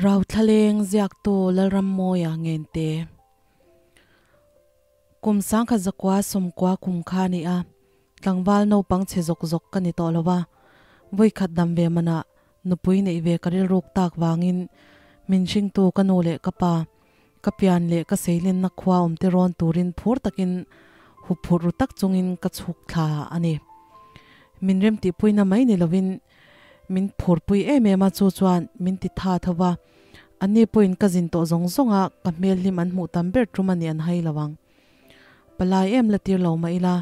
Rauthlaleng ziaktu Lalrammawia Ngente Kum 1990 kum kha a ni a, tlangval naupang chhe zawk zawk ka ni tawh lo va, vawikhat dam ve manah nupui neih ve ka rilruk tak vangin min hringtu ka nu leh ka pa, ka pian leh ka seilenna khua awm te rawn turin phur takin huphurh ru tak chungin ka chhuk thla a ni. Min remtihpuina mai ni lovin min phurpui em em a, chu chuan min ti tha tho va, anni pawhin ka zin tawh zawng zawng a, ka hmel hlim an hmuh tam ber tum a ni an hai lo ang. Palai em la tir lo mah ila,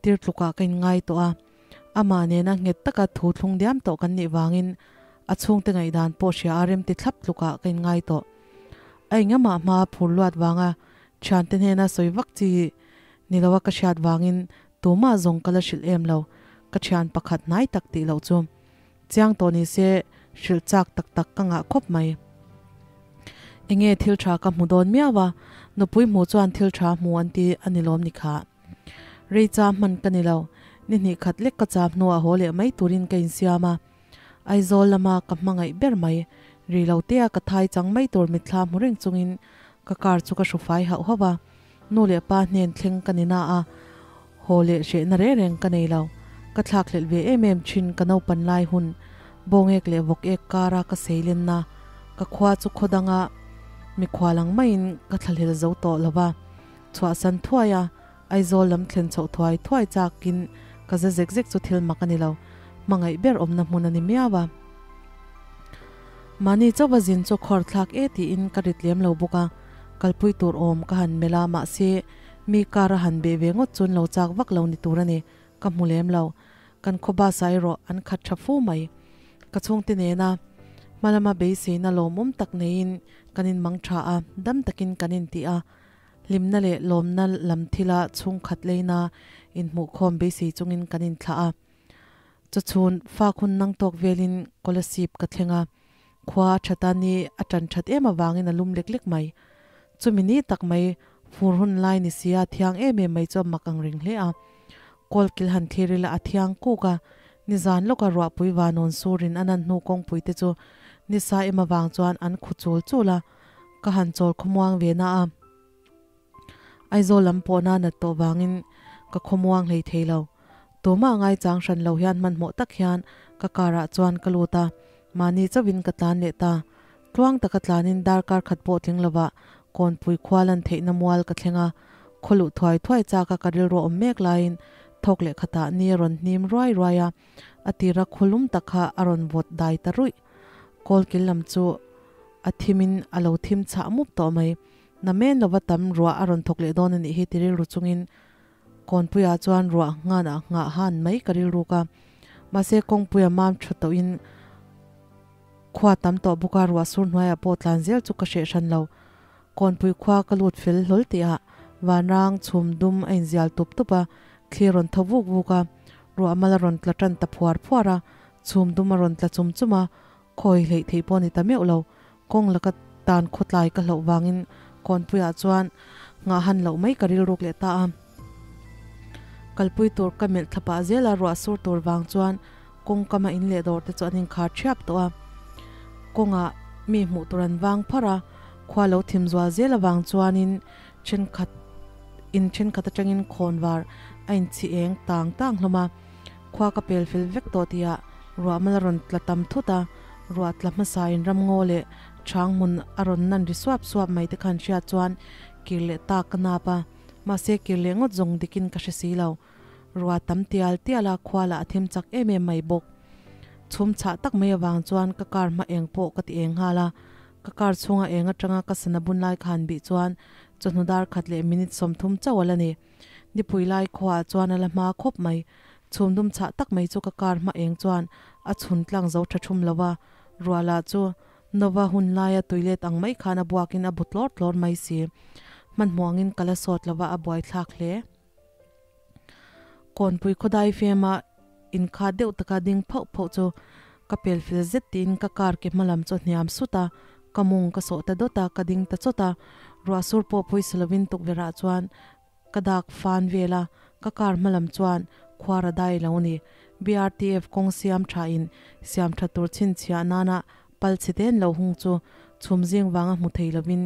tir tlukah ka inngai tawh a, amah nena nghet taka thu thlung diam tawh kan nih vangin a chhungte ngaihdan pawh hria a remti thlap tlukah ka inngai tawh. A engamah hma phur luat vanga thiante hnena sawi vak chi ni loa ka hriat vangin tumah zawng ka la hrilh em lo, ka thian pakhat hnai tak tih loh chu. Chiang tawh ni se hrilh chak tak tak ka ngah khawp mai. Enge thil tha ka hmu dawn miau a, nupui hmu chuan thil tha hmu an ti a ni lawm ni kha. Rei cha hman ka ni lo, ni hnih khat lek ka cham hnuah haw leh mai turin ka insiam a. Aizawl lama ka hmangaih ber mai, ri lo tea ka thai chang mai tur mitthla hmu reng chungin ka car chu ka hrufai hauh hauh a. Nu leh pa hnen thleng ka ni na a, haw leh hrehna reng reng ka nei lo. Ka thlakhlelh ve em em thin ka naupan lai hun, bawngek leh vawk ek kara ka seilenna, ka khua chu khaw danga mikhual ang maiin ka thlahlel zo tawh lo va. Chhuahsan thuai a, Aizawl lam thlen chhoh thuai thuai chakin ka za zek zek chu thil mak a ni lo, hmangaih ber awmna hmun a ni miau a. Mahni chauha zin chu khawr thlak e tiin ka rit lem lo bawk a, kalpui tur awm ka han melh a, mahse mi car a han beh ve ngawt chuan lo chak vak lo ni tur a ni, ka hmu lem lo. Kan khaw bus ah erawh an khat tha fu mai. Ka chhungte nena hmalama beiseina lawmawm tak neiin kan inmang tha a, dam takin kan intih a. Hlimna leh lawmna lam thila chhungkhat leina inhmuhkhawm beisei chungin kan inthlah a. Chawchhun fak hun nang tawk velin Kolasib ka thleng a, khua a that a ni a tan that em avangin a lum lek lek mai. Chumi ni tak mai fur hun lai ni sia thiang em em mai chu a mak ang reng hle a. Kawlkil han thlir ila a thiang kuk a, nizan lawka ruahpui vanawn surin a nan hnu kawngpui te chu nisa em avang chuan an khu chul chul a, ka han chawl khawmuang ve na a. Aizawl lam pawhna nat tawh vangin ka khawmuang hlei thei lo. Tumah ngaichang hran lo hian hmanhmawh tak hian ka car ah chuan ka lut a, mahni chauhin ka tlan leh ta. Tluang taka tlanin darkar khat pawh tling lovah Kawnpui khua lan theihna mual ka thleng a, khaw luh thuai thuai chaka ka rilru awm mek laiin thawk leh khatah ni a rawn hnim ruai ruai a, a tira khaw lum tak kha a rawn vawt dai ta ruih. Kawlkil lam chu a thimin a lo thim chhah mup tawh mai. Namen lova tam ruah a rawn thawk leh dawn a nih hi ti rilru chungin Kawnpuiah chuan ruah ngan ah nghah han mai ka rilruk a. Mahse kawngpuia mam tha tawhin khua tam tawh bawk a, ruah sur hnuaiah pawh tlan zel chu ka hreh hran lo. Kawnpui khua ka lut fel hlawl tihah vanrang chhum dum a inzial tup tup a, thli rawn tho vuk vuk a, ruah mal a rawn tla tan ta phuar phuar a, chhum dum a rawn tla chum chum a, khawi hleih theih pawh a ni ta meuh lo. Kawng laka tan khawtlai ka hlauh vangin Kawnpuiah chuan nghah han loh mai ka rilruk leh ta a. Kalpui tur ka melh thla pah zel a, ruah sur tur vang chuan kawng kama in leh dawr te chu an inkhar thiap tawh a. Kawngah mi hmuh tur an vang pharh a, khua lo thim zual zel avang chuanin thenkhat in thenkhat atangin khawnvar a inchhi eng tang tang hlawm a. Khua ka pel fel vek tawh tihah ruah mal a rawn tla tam thut a, ruah tla hmasain ramngaw leh chhang hmun a rawn nan ri suap suap mai te khan hriat chuan kir leh tak ka nap a, mahse kir leh ngawt zawng dikin ka hre si lo. Ruah tam tial tial a, khua lah a thim chak em em mai bawk. Chhum chhah tak mai avang chuan ka car hma eng pawh ka ti eng nghal a, ka car chhunga eng atanga ka sana bun lai khan bih chuan chawhnu dar khat leh minute 30 chauh a la ni. Nipui lai khuaah chuan a la hma khawp mai. Chhum dum chhah tak mai chu ka car hma eng chuan a chhun tlang zo tha thum lo a, ruah lah chu Nova hun laia tuilet ang mai khan a buakin a bu tlawr tlawr mai si. Hmanhmuangin ka la sawt lo va, a buaithlak hle. Kawnpui khawdai fema inkhat deuh taka ding phauh phauh chu ka pel fel zet tiin ka car ke hma lam chu a hniam sut a, ka mawng ka sawh ta dawt a, ka ding ta chawt a, ruah sur pawh pawisa lovin tukverh ah chuan ka dak fan vel a, ka car hma lam chuan khuar a dai lo ni. BRTF kawng siam tha in siam tha tur chhinchhiah nana pal chhe te an lo hung chu. Chhum zing vanga hmu thei lovin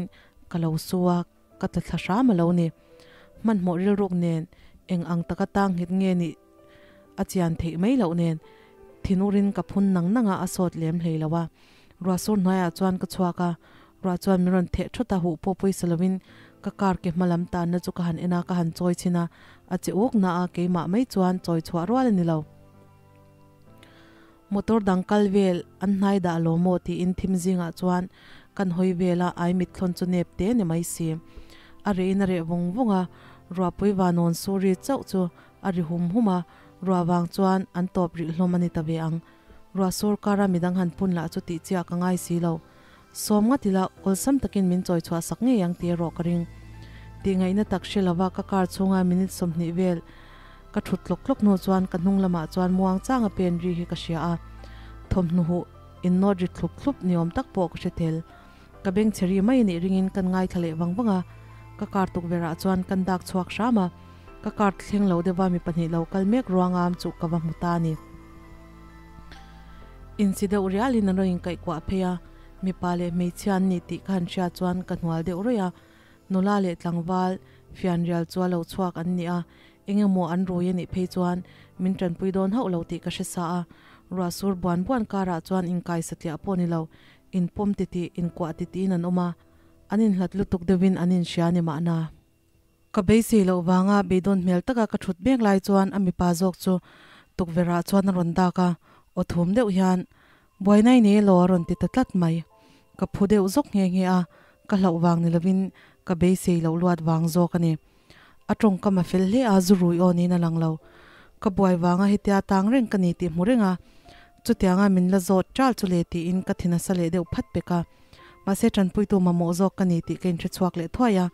ka lo su a, ka tla thla hram a lo ni. Hmanhmawh rilruk nen eng ang taka tang nghet nge nih a chian theih mai loh nen thinurin ka phun nang nang a, a sawt lem hlei lo a. Ruah sur hnuaiah chuan ka chhuak a, ruah chuan min rawn theh thut a, huh pawh pawisa lovin ka car ke hma lam tanna chu ka han en a, ka han chawi chhin a, a che uk na a, keimah mai chuan chawi chhuah rual a ni lo. Motor dang kal vel an hnai dah lo maw tiin thim zingah chuan kan hawi vel a, ai mitthlawn chu nep te ni mai si. A reh in a reh vung vung a, ruahpui vanawn suri chauh chu a ri hum hum a, ruah vang chuan an tawp rih hlawm a ni ta ve ang. Ruah sur kara midang han pun lah chu tih chiah ka ngai si lo. Sawm ngat ila awlsam takin min chawi chhuah sak ngei ang tih erawh ka ring. Tih ngaihna tak hre lova ka car chhunga minute 20 vel ka thut tlawk tlawk hnu chuan ka hnung lamah chuan muang changa pen ri hi ka hria a, thawmhnaw huh innawt ri thlup thlup ni awm tak pawh ka hre tel. Ka beng chhe ri mai anih ringin kan ngaithla leh vang vang a, ka car tukverhah chuan kan dak chhuak hram a, ka car thleng lo deuha mi pahnih lo kal mek ruangam chu ka va hmu ta a ni. Insi deuh rialin an rawn inkaihkuah phei a, mipa leh hmeichhia an ni tih ka han hriat chuan ka hnual deuh rawih a, nula leh tlangval fianrial chu a lo chhuak an ni a, eng emaw an rui a nih phei chuan min tanpui dawn hauh lo tih ka hre sa a, ruah sur buan buan karah chuan inkai satliah pawh ni lo, inpawm titih, inkuah titihin an awm a, an inhlat lutuk deuhin an inhria ni mahna. Ka beisei loh vanga beidawn hmel taka ka thut mek lai chuan a mipa zawk chu tukverhah chuan a rawn dak a, aw thum deuh hian, Buaina i nei elaw? a rawn ti ta tlat mai. Ka phu deuh zawk nghe nghe a, ka hlauh vang ni lovin ka beisei loh luat vang zawk a ni. A tawngkam a fel hle a, zu rui aw niin a lang lo. Ka buai vanga hetia tang reng ka ni tih hmu reng a, chutianga min la zawt ṭal chu le tiin ka thi nasa leh deuh phat pek a. Mahse ṭanpuitu mamawh zawk ka ni tih ka inhre chhuak leh thuai a,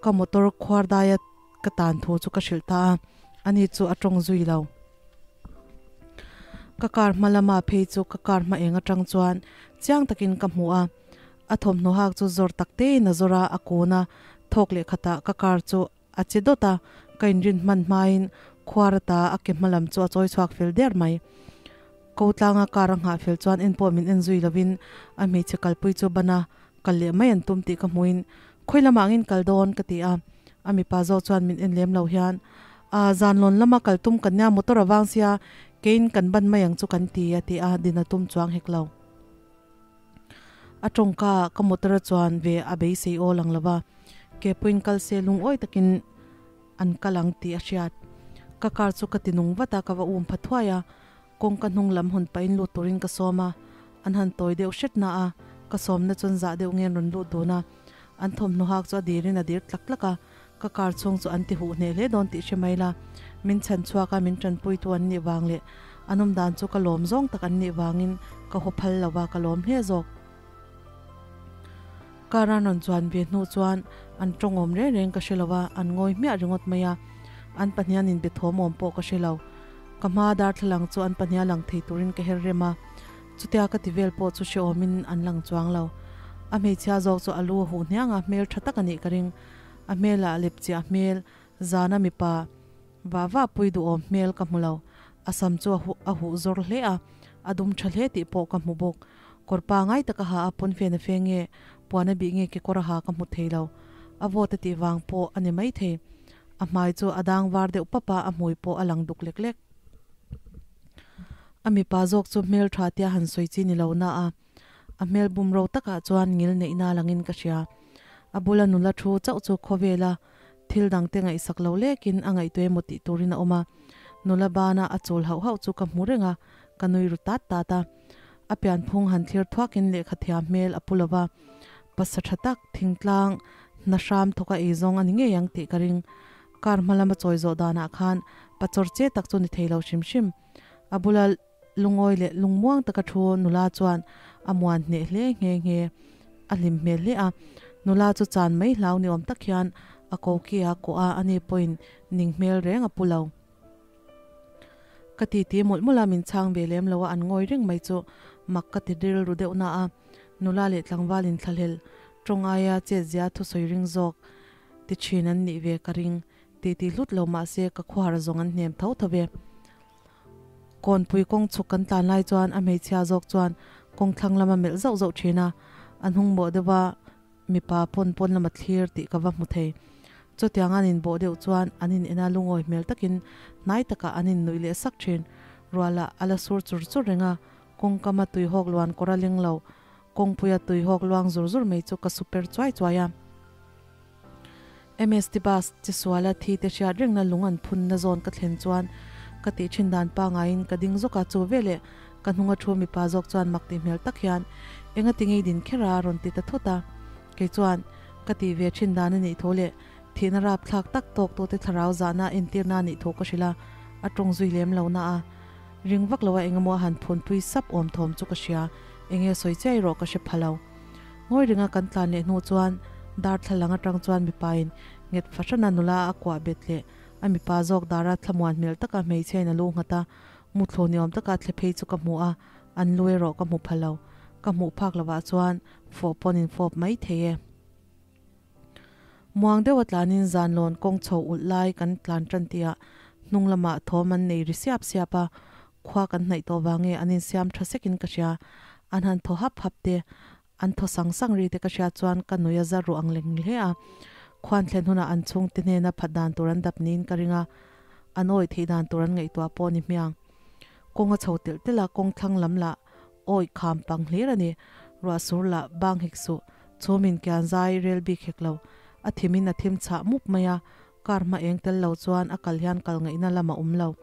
Ka motor khuar daia ka tan thu chu ka hrilh ta a, ani chu a tawng zui lo. Ka car hma lama phei chu ka car hma eng atang chuan chiang takin ka hmu a, a thawmhnaw hak chu zawr tak tein a zawr a, a kun a, thawk leh khatah ka car chu a che dawt a, ka inrin hman hmain khuar ata a ke hma lam chu a chawi chhuak fel der mai. Ko tlanga car a nghah fel chuan en pawh min en zui lovin a hmeichhe kalpui chu ban a, Kal leh mai an tum tih ka hmuin khawi lamah angin kal dawn ka ti a, a mipa zawk chuan min en lem lo hian a zan lawn lama kal tum kan nia motor a vang sia keiin kan ban mai ang chu kan ti a ti a, din a tum chuang hek lo. A tawngka ka motor a chuan ve a beisei aw lang lova, ke pawhin kal se lungawi takin an kal ang tih a hriat. Ka car chu ka ti nung vat a, ka va um pha thuai a, Kawngka hnung lam hawn pahin lut turin ka sawm a, an han tawi deuh hret na a, ka sawmna chuan zah deuh nge an rawn lut dun a, an thawmhnaw hak chu a dirin a dir tlak tlak a, ka car chhung chu an ti huh hneh hle dawn tih hre mai la, min chhan chhuak a min tanpuitu an nih vang leh an awm dan chu ka lawm zawng tak an nih vangin ka haw phal lo va, ka lawm hle zawk. Car an rawn chuan ve hnu chuan an tawngawm reng reng ka hre lo va, an ngawi hmiah ringawt mai a, an pahnian inbe thawmawm pawh ka hre lo. Ka hma darthlalang chu an pahnia lang thei turin ka her rem a, chutia ka ti vel pawh chu hrehawmin an lang chuang lo. A hmeichhia zawk chu a lu a huh hniang a, hmel tha tak a nih ka ring. A hmelah lepchiah hmel, zana mipa va va pui duhawm hmel ka hmu lo. A sam chu a huh zawr hle a, a dum tha hle tih pawh ka hmu bawk. Kawr pangai taka ha a pawn fen a fe nge, puan a bih nge kekawr a ha ka hmu thei lo. A vawt a tih vang pawh a ni maithei. A hmai chu a dang var deuh pap a, a hmui pawh a lang duk lek lek. A mipa zawk chu hmel tha tia han sawi chi ni lo na a, a hmel bum ro takah chuan ngil neihna langin ka hria. A bula nula thu chauh chu khawvela thil dangte ngaihsak lo lekin a ngaihtuah emaw tih turin a awm a. Nula bana a chul hauh hauh chu ka hmu reng a, ka nui ru tat tat a. A pianphung han thlir thuakin lehkha thiam hmel a pu lo va, pasa tha tak, thingtlang, hna hram thawka ei zawng a ni ngei ang tih ka ring. Car hma lama chawi zawh danah khan pachawr che tak chu ni thei lo hrim hrim. A bula lungawi leh lungmuang taka thu nula chuan a muan hneh hle nghe nghe. A hlim hmel hle a, nula chu chan mai hlau ni awm tak hian a ko ki a kawh a, ani pawhin ning hmel reng a pu lo. Ka titi mawlh mawlh a, min chhang ve lem lo a, an ngawi reng mai chu mak ka ti rilru deuh na a, nula leh tlangval inthlahlel tawng aia chetzia thusawi ring zawk ti thin an nih ve ka ring titi hlut lo mah se ka khuahar zawng an hnem tho tho ve. Kawnpui kawng chhuk kan tlan lai chuan a hmeichhia zawk chuan kawng thlang lama melh zauh zauh thin a, A hnung bawh deuh a mipa pawn pawn lama thlir tih ka va hmu thei. Chutiang an inbawh deuh chuan an in ena lungawi hmel takin hnai takah an in nuih leh sak thin. Rualah a la sur chur chur reng a, kawngkama tuihawk luan kawr a leng lo. Kawngpuia tuihawk luang zur zur mai chu ka su per chuai chuai a. MST bus chi suala thi te hriat rengna lung an phunna zawn ka thlen chuan ka tih thin dan pangaiin ka ding zawk a, chu veleh ka hnunga thu mipa zawk chuan mak tih hmel tak hian enga ti ngei din kher a rawn ti ta thut a. Kei chuan ka tih ve thin dan a nih thu leh thihna rapthlak tak tawk tute thlarau zahna entirna a nih thu ka hrilh a, a tawng zui lem lo na a. Ring vak lo a engemaw a han phunpui sap awm thawm chu ka hria, enge sawi chiai rawh ka hre pha lo. Ngawi ringa kan tlan leh hnu chuan darthlalang atang chuan mipain nghet fahrana nula a kuah bet leh a mipa zawk dara thlamuan hmel taka hmeichhiain a lu nghat a, mutthlu ni awm taka thle phei chu ka hmu a, an lu erawh ka hmu pha lo. Ka hmuh phak lovah chuan fawh pawn in fawp mai thei e. Muang deuha tlanin zanlawn kawng chho ulh lai kan tlan tan tihah hnung lamah thawm an nei ri siap siap a, khua kan hnaih tawh vang nge an insiam tha sekin ka hria. An han thaw hap hap te, an thaw sang sang ri te ka hriat chuan ka nui a zar ruh ang leng hle a. Khuan thlen hunah an chhungte hnena phat dan tur an dap niin ka ring a, an awih theih dan tur an ngaihtuah pawh a ni hmiang. Kawng a chho telh telh a, kawng thlang lam lah Awi kham pang hlir a ni. Ruah sur lah bang hek suh. Chhum in kian zai rel bik hek lo. A thim in a thim chhah mup mai a. Car hma eng tel lo chuan a kal hian kal ngaihna lam a awm lo.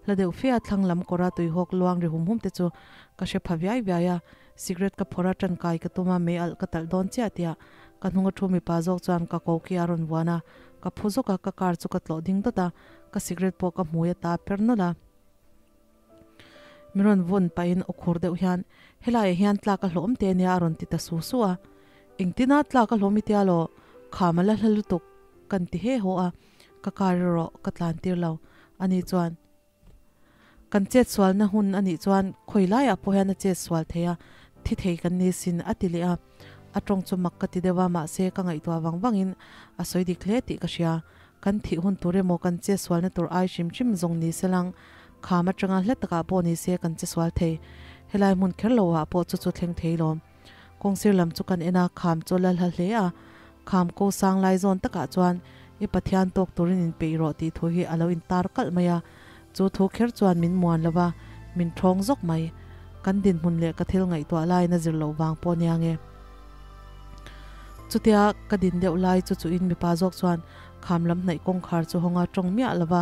Hla deuh fe a thlang lam kawra tuihawk luang ri hum hum te chu ka hre pha viai viai a. Cigarette ka phawrh a tankai ka tum a mei alh ka talh dawn chiah tiah ka hnung a thu mipa zawk chuan ka koki a rawn vuan a. Ka phu zawk a ka car chu ka tlawh ding dawt a. Ka cigarette pawh ka hmui a ta per nawlh a. Mi rawn vawn pahin aw khur deuh hian, Helaiah hian tlak a hlawm te ania a rawn ti ta su su a. Engtina tlak a hlawm i tia law? Kham a la hla lutuk kan ti he haw a, ka car erawh ka tlan tir lo. Ani chuan, Kan chet sualna hun a nih chuan khawi laiah pawh hian a chet sual thei a, thi thei kan ni sin a ti leh a. A tawng chu mak ka ti deuh a, mahse ka ngaihtuah vang vangin a sawi dik hle tih ka hria. Kan thih hun tur emaw kan che sualna tur ai hrim hrim zawng ni se lang, kham atanga hla takah pawh ni se kan che sual thei. Helai hmun kher lo ah pawh chu chu thleng thei lawm. Kawngsir lam chu kan en a, kham chu a la hla hle a. Kham ko sang lai zawn takah chuan i Pathian tawk turin in peih rawh tih thu hi a lo intar kalh mai a. Chu thu kher chuan min muan lo va, min thawng zawk mai. Kan dinhmun leh ka thil ngaihtuah laiin a zir loh vang pawh nia nge. Chutia ka din deuh lai chu chuin mipa zawk chuan kham lam hnaih kawngkhar chu hawnga tawng miah lo va,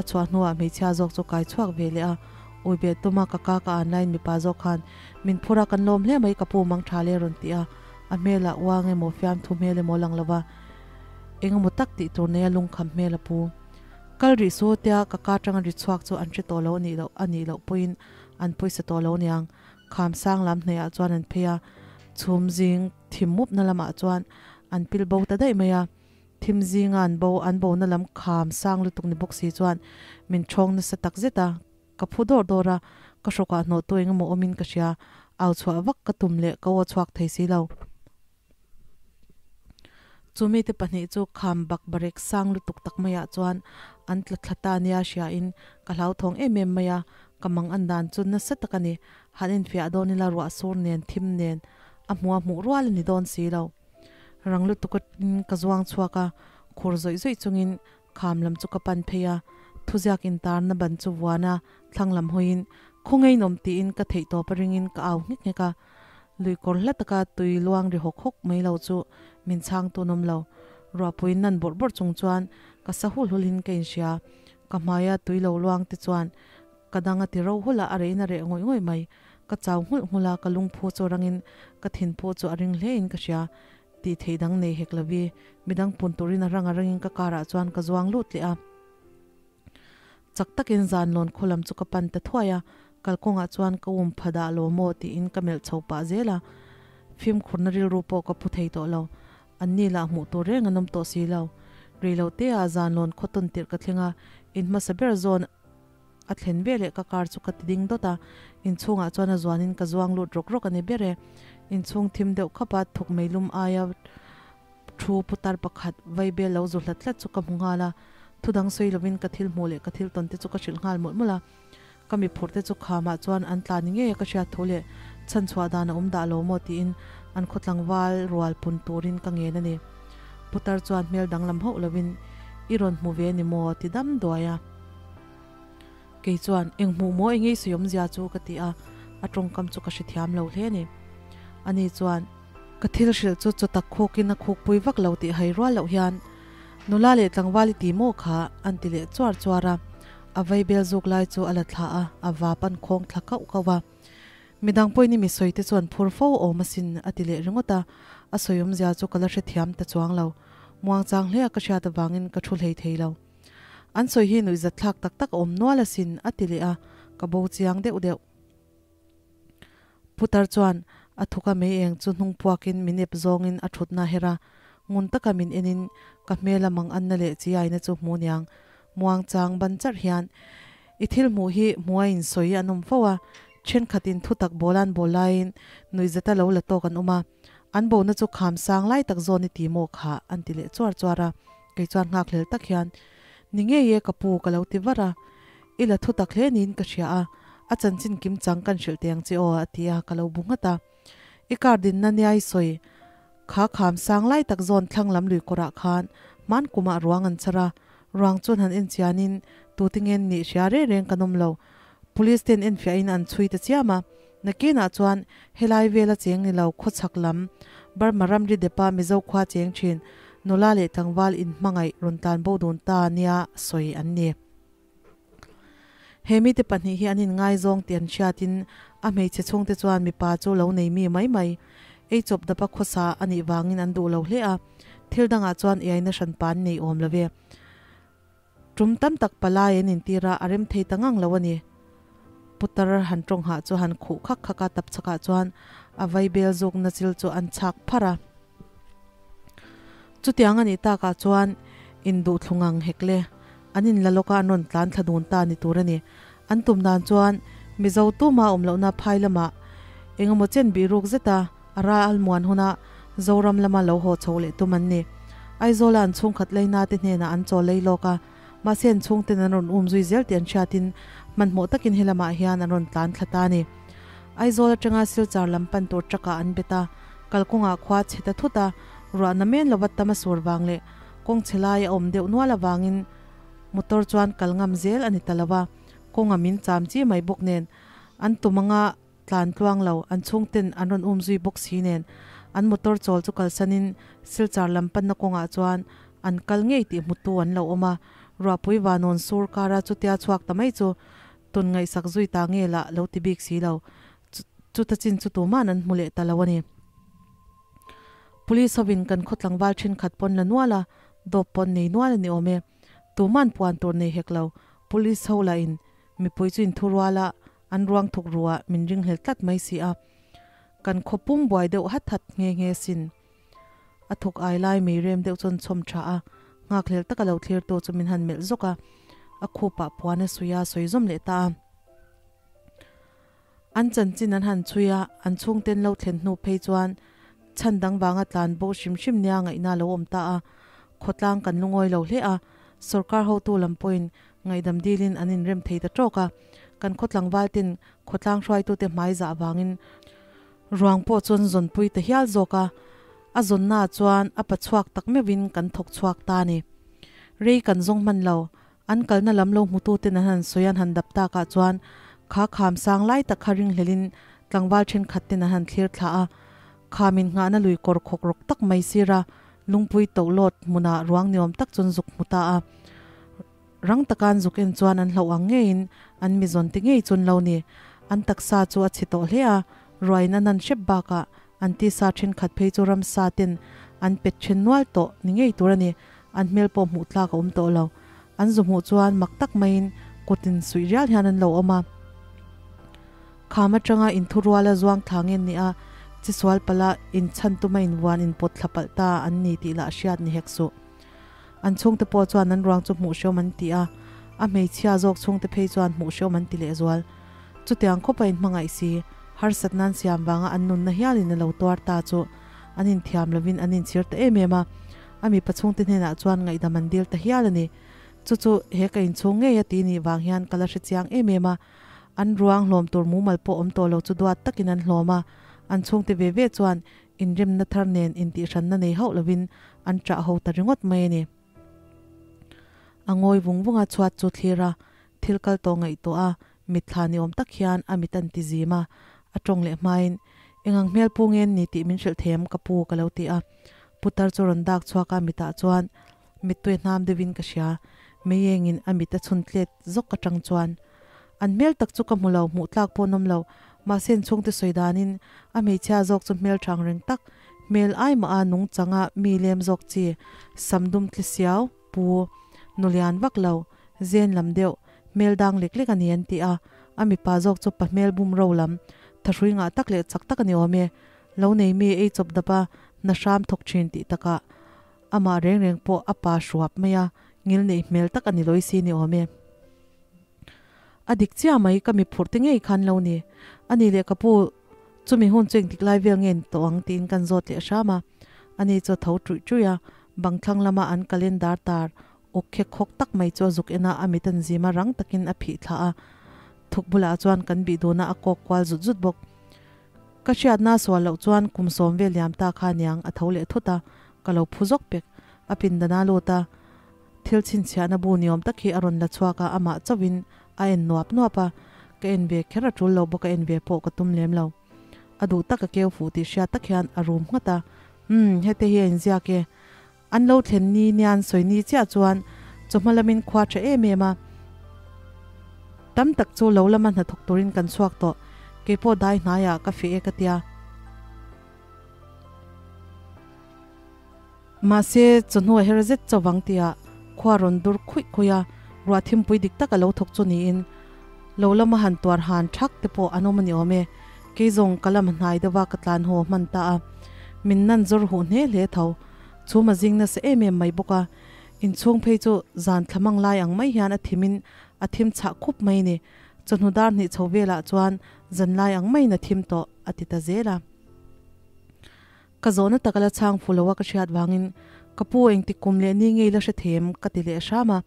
a chhuah hnuah hmeichhia zawk chu kai chhuak ve leh a. Ui be tuma ka ka ka an laiin mipa zawk khan min phur a, kan lawm hle mai ka pu mang tha le rawn ti a. A hmelah uang emaw fiamthu hmel emaw lang lo va, engemaw tak tih tur neia lungkham hmel a pu. Kal rih su tia ka ka tanga ri chhuak chu an hre tawh lo anih loh anih loh pawhin an pawisa tawh lo niang. Kham sang lam hnaihah chuan an phei a, chhum zing thim mupna lamah chuan an pil bo ta daih mai a. Thim zinga an bo an bona lam kham sang lutuk ni bawk si chuan min thawng nasa tak zet a, ka phu dawr dawr a, ka hrawkah hnawh tu engemaw awmin ka hria, au chhuah vak ka tum leh ka aw chhuak thei si lo. Chu mite pahnih chu kham bak barek sang lutuk tak maiah chuan an tla thla ta nia hriain ka hlauthawng em em mai a, ka mang an dan chu nasa tak a ni. Han infiah dawn ila ruah sur nen thim nen a hmuh a hmuh rual a ni dawn si lo. Rang lutuk in ka zuang chhuak a, khur zawih zawih chungin kham lam chu ka pan phei a, thuziak intarna ban chu vuan a thlang lam hawiin khawngainawm tiin ka theihtawp a ringin ka au nghek nghek a. Lui kawr hla taka tui luang ri hawk hawk mai lo chu min chhang tun awm lo. Ruahpui nan bawrh bawrh chung chuan ka sa hul hul in ka inhria. Ka hmaia tui lo luang te chuan ka dang a ti ro hul a, a reh in a reh ngawih ngawih mai. Ka chau nghulh nghulh a, ka lungphu chu rangin ka thinphu chu a ring hle in ka hria. Tih theih dang nei hek lo i, midang pun turin a rang a rangin ka car ah chuan ka zuang lut leh a. Chak takin zan lawn khaw lam chu ka pan ta thuai a, kalkawngah chuan ka um pha dah lo maw tiin ka melh chho pah zel a, fimkhurna rilru pawh ka phu thei tawh lo. An ni lah hmuh tur reng an awm tawh si lo. Rei lo te ah zan lawn khaw tawn tirh ka thleng a, in hmasa ber zawn a thlen ve leh ka car chu ka ti ding dawt a, inchhungah chuan a zuanin ka zuang lut rawk rawk a ni ber e. Inchhung thim deuh khap a, thuk meilum aia Thu putar pakhat vaibel lo zu hlat hlat chu ka hmu nghal a, thu dang sawi lovin ka thil hmuh leh ka thil tawn te chu ka hrilh nghal mawlh mawlh a. Ka mi phurh te chu khamah chuan an tla ni ngei a ka hriat thu leh chhan chhuah dan a awm dah lo maw tiin an khaw tlangval rual pun turin ka ngen a ni. Putar chuan hmel danglam hauh lovin, I rawn hmu ve ni maw? ti dam duai a. Kei chuan, Eng hmuh maw i ngei sawiawmzia chu? ka ti a, a tawngkam chu ka hrethiam lo hle a ni. Ani chuan, Ka thil hrilh chu chaw tak khukin a khukpui vak lo tih hai rual loh hian, Nula leh tlangval i ti maw kha? an ti leh chuar chuar a. A vaibel zuk lai chu a la thla a, a vap an khawng thla kauh kauh a. Midang pawhin i mi sawi te chuan phur fo awm asin a ti leh ringawt a, a sawi awmzia chu ka la hrethiam ta chuang lo. Muangchang hle a ka hriat avangin ka thu hlei thei lo. An sawi hi nuihzat thlak tak tak a awm nual asin a ti leh a, ka bo chiang deuh deuh. Putar chuan a thuka mei eng chu hnung puakin min ep zawngin a thutna her a, ngun taka min enin ka hmela mang anna leh chiaina chu hmu niang muangchang ban charh hian i thil hmuh hi hmuha insawi an awm fo a, thenkhatin thutak bawlan bawl laiin nuihzata lo la tawk an awm a, an bona chu kham sang lai tak zawn i ti maw kha an ti leh chuar chuar a, kei chuan nghakhlel tak hian ni ngei e ka pu ka lo ti var a. I la thu tak hle niin ka hria a, a chanchin kim chang kan hrilh teh ang che aw, a ti a, ka lo bu nghat a. I car dinna niai sawi kha kham sang lai tak zawn thlang lam lui kawrah khan hman kumah ruang an chhar a, ruang chuan han en chianin tute ngen nih hria reng reng kan awm lo. Police ten enfiahin an chhui ta chiam a, nakinah chuan helai vela cheng ni lo khawchhak lam Burma ramri depa Mizo khua cheng thin nula leh tlangval inhmangaih rawn tlan bo dun ta nia sawi an ni. He mite pahnih hi an inngaizawng tih an hriatin a hmeichhe chhungte chuan mipa chu lo nei mi mai mai ei chawp dapa khawsa a nih vangin an duh lo hle a, thil dangah chuan iaina hranpa an nei awm lo ve. Tum tam tak palai an intir a, a rem thei ta ngang lo a ni. Putar han tawng hah chu han khuh khak khak a, tap chhakah chuan a vaibel zukna chil chu an chhak pharh a. Chutiang a nih takah chuan induhthlu ngang hek le. An inla lawk a, an rawn tlan thla dun ta ni tur a ni. An tum dan chuan Mizo tuma awm lohna phai lamah eng emaw chen bih ruk zeta a ral muan huna Zoram lama lo haw chho leh tum an ni. Aizawla an chhungkhat leina te hnenah an chaw lei lawk a, mahse an chhungten an rawn um zui zel tih an hriatin hmanhmawh takin helamah hian an rawn tlan thla ta a ni. Aizawl atanga Silchar lam pan tur truck ah an bet a, kalkawngah khua chhe ta thut a, ruah na men lova tam a sur vang leh kawng chhe lai a awm deuh nual avangin motor chuan kal ngam zel a ni ta lo a, kawng a min cham chi mai bawk nen an tum anga tlan tluang lo, an chhungten an rawn um zui bawk si nen an motor chawl chu kalsanin Silchar lam panna kawngah chuan an kal ngei tih hmutu an lo awm a, ruahpui vanawn sur kara chutia chhuak ta mai chu Tun ngaihsak zui ta nge lah lo ti bik si lo. Chuta chin chu tuman an hmu leh ta lo a ni. Police hovin kan khaw tlangval thenkhat pawn la nual a, dawp pawn nei nual a ni awm e. Tuman puan tur nei hek lo. Police ho lah in mipui chu inthu rual a, an ruang thuk ru ah min ringhlel tlat mai si a. Kan khaw pum buai deuh hat hat nghe nghe sin. A thawk ai lai mei rem deuh chuan chhawm tha a, nghakhlel taka lo thlir tu chu min han melh zawk a, a khupah puan a suih a, sawi zawm leh ta a. An chanchin an han chhui a, an chhungten lo thlen hnu phei chuan chhan dang vanga tlan bo hrim hrim nia ngaihna a lo awm ta a, khawtlang kan lungawi lo hle a, sawrkar hotu lam pawhin ngaihdam dilin an inrem thei ta tawk a, kan khaw tlangvalten khawtlang hruaitute hmai zah vangin Ruang pawh chuan zawnpui ta hial zawk a, a zawnnaah chuan a pa chhuak tak meuhin kan thawk chhuak ta a ni. Rei kan zawng hman lo, an kalna lam lo hmututen an han sawi an han dap takah chuan kha kham sang lai tak kha ringhlelin tlangval thenkhatten an han thlir thla a, khamin nghahna lui kawr khawk rawk tak mai sira lungpui tohlawt hmunah ruang niawm tak chuan zuk hmu ta a. Rang taka an zuk en chuan an hlauh ang ngeiin an mi zawn ti ngei chun lo ni. An taksa chu a chhi tawh hle a, ruain an an hrep bakah an tisa thenkhat phei chu ramsa ten an pet then nual tawh ni ngei tur a ni. An hmel pawh hmuh tlak a awm tawh lo. An zu hmuh chuan mak tak maiin kutin suih rial hian an lo awm a. Kham atanga inthuruala zuang thla ngen ni a, chisual pala inchhan tuma invuan inpawt thla palh ta an ni tih lah hriat ni hek suh. An chhungte pawh chuan an ruang chu hmuh hreawm an ti a, a hmeichhia zawk chhungte phei chuan hmuh hreawm an ti lehzual. Chutiang khawpa inhmangaih si, harsatna an siam vanga an nunna hialin a lo tuar ta chu an inthiam lovin an inchhir ta em em a, a mipa chhungte hnenah chuan ngaihdam an dil ta hial a ni. Chu chu he ka inchhung ngei a ti nih vang hian ka la hre chiang em em a, an ruang hlawm tur mumal pawh awm tawh lo chu duat takin an hlawm a, an chhungte ve ve chuan. Inremna thar nen intihhranna nei hauh lovin an ṭah ho ta ringawt mai a ni. A ngawi vung vung a, chhuat chu thlir a, thil kal tawh ngaihtuah a, mitthla ni awm tak hian a mit an ti zim a, a tawng leh hmain, Engang hmel pu nge ni tih min hrilh them ka pu ka lo ti a. Putar chu rawn dak chhuak a, mitah chuan mittui hnam deuhin ka hria, meiengin a mit a chhun tlet zawk atang chuan. An hmel tak chu ka hmu lo, hmuh tlak pawh an awm lo, mahse an chhungte sawi danin a hmeichhia zawk chu hmel thang reng tak, hmel ai mah a nung changa mi lem zawk chi, sam dum tli siau, pu, nulian vak lo, zen lam deuh, hmel dang lek lek a ni an ti a, a mipa zawk chu pa hmel bum ro lam, thahrui ngah tak leh chak tak a ni awm e, lo nei mi ei chawp dap a, hna hram thawk thin tih takah amah reng reng pawh a pa hruap mai a, ngil neih hmel tak a ni lawi si ni awm e. A dik chiah mai ka mi phurh te ngei khan lo ni. Ani leh ka pu chumi hun chu engtik lai vel nge ni tawh ang tiin kan zawt leh hram a. Ani chu a tho ṭuih ṭuih a, bang thlang lama an calendar tar uk khek khawk tak mai chu a zuk en a, a mit an zim a rang takin a phih thla a. Thuk bulah chuan kan bih dun a, a kawk kual zut zut bawk. Ka hriatna sual loh chuan kum sawm vel liam ta kha niang a tho leh thut a, ka lo phu zawk pek. A pindana lut a. Thil chhinchhiahna bu niawm tak hi a rawn la chhuak a, amah chauhin a en nuap nuap a, ka en ve kher a tul lo bawk a en ve pawh ka tum lem lo. A duh tak a keu fuh tih hriat tak hian a rum nghat a, Umm, hete hi a inziak e. An lo thlen ni nian sawi ni chiah chuan chawhma lamin khua tha em em a, tam tak chu lo lama hnathawk turin kan chhuak tawh, keipawh dai hnaiah ka feh e ka tia. Mahse, chawhnu a her zet chauh ang tia khua rawn dur khuih khuih a, ruah thimpui dik tak a lo thawk chu niin lo lama han tuar han thak te pawh an awm a ni awm e. Kei zawng ka lam hnai deuh a ka tlan haw hman ta a, min nan zawr huh hle hle tho. Chhum a zing nasa em em mai bawk a, inchhung phei chu zan thlamang lai ang mai hian a thimin a thim chhah khup mai ni. Chawhnu dar hnih chho velah chuan zanlai ang maiin a thim tawh a ti ta zel a. Ka zawhna tak a la chhang fu lo a ka hriat vangin ka pu engtik kum leh ni ngei la hre them ka ti leh hram a.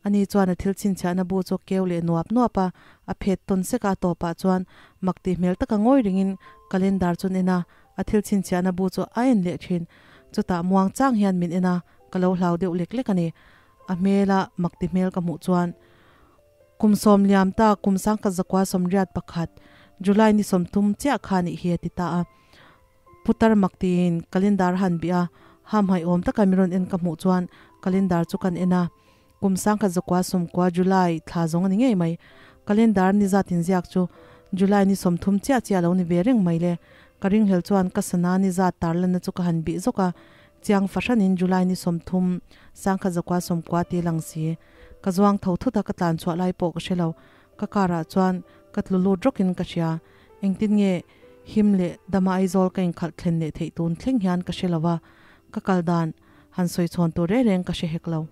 Ani chuan a thil chhinchhiahna bu chu keu leh nuap nuap a, a phet tawn sek a, a tawpah chuan mak tih hmel taka ngawi ringin calendar chu an en a, a thil chhinchhiahna bu chu a en leh thin. Chutah muang chang hian min en a, ka lo hlau deuh lek lek a ni. A hmela mak ti hmel ka hmuh chuan Kum sawm liam ta kum sangkhat zakua sawmriat pakhat July ni 30 chiah kha nih hi a ti ta a. Putar mak tiin calendar a han bih a, hamhaih awm taka mi rawn en ka hmuh chuan calendar chu kan en a, kum 1990 July thla zawng a ni ngei mai. Calendar ni zat inziak chu July ni 30 chiah chiah a lo ni ve reng mai le. Ka ringhlel chuan ka sana ni zat tarlanna chu ka han bih zawk a, chiang fahranin July ni 30 1990 ti lang si. Ka zuang tho thut a, ka tlan chhuah lai pawh ka hre lo. Ka car ah chuan ka tlu lut rawkin ka hria. Engtin nge Him leh dama Aizawl ka inkhalh thlen leh theih tun thleng hian ka hre lo a, ka kal dan han sawi chhawn tur reng reng ka hre hek lo.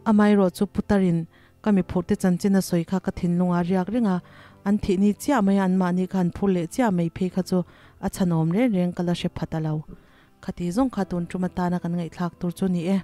Amaherawh chu Putarin ka mi phurhte chanchin a sawi kha ka thinlung a riak reng a, an thih ni chiah mai a anmahni kha an phur leh chiah mai phei kha chu a chhanawm reng reng ka la hre phat a lo. Khati zawng kha tun tum atana kan ngaihthlak tur chu ni e.